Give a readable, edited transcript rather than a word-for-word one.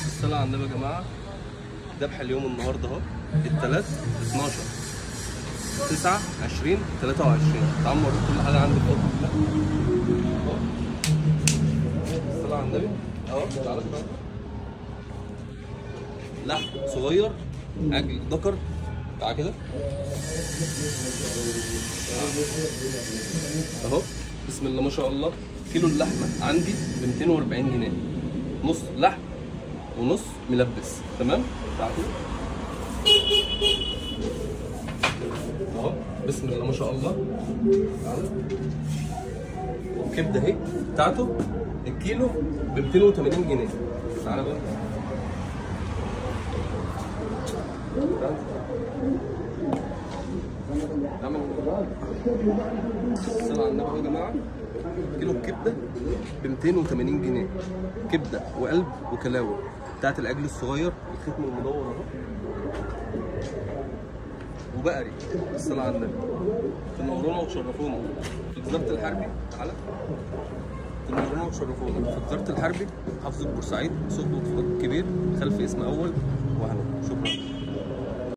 الصلاة على النبي يا جماعة. ذبح اليوم النهارده اهو الثلاث 12 9 20 23. تعالوا اوريكم كل حاجة عندي بفضل الله. الصلاة على النبي اهو. تعالوا كده، لحم صغير عجل ذكر. تعالى كده اهو، بسم الله ما شاء الله. كيلو اللحمة عندي ب 240 جنيه، نص لحم ونص ملبس. تمام؟ تعالى كده اهو، بسم الله ما شاء الله. تعالى، والكبده اهي بتاعته الكيلو ب 280 جنيه. تعالى بقى، الصلاة على النبي يا جماعة. كيلو الكبدة ب 280 جنيه، كبدة وقلب وكلاوي بتاعت العجل الصغير، الختم المدور اهو، وبقري. الصلاة على النبي. تنورونا وتشرفونا في جزيرة الحربي. تعالى، تنورونا وتشرفونا في جزيرة الحربي، محافظة بورسعيد، سوق لطفي الكبير، خلف اسم أول وهنا. شكرا.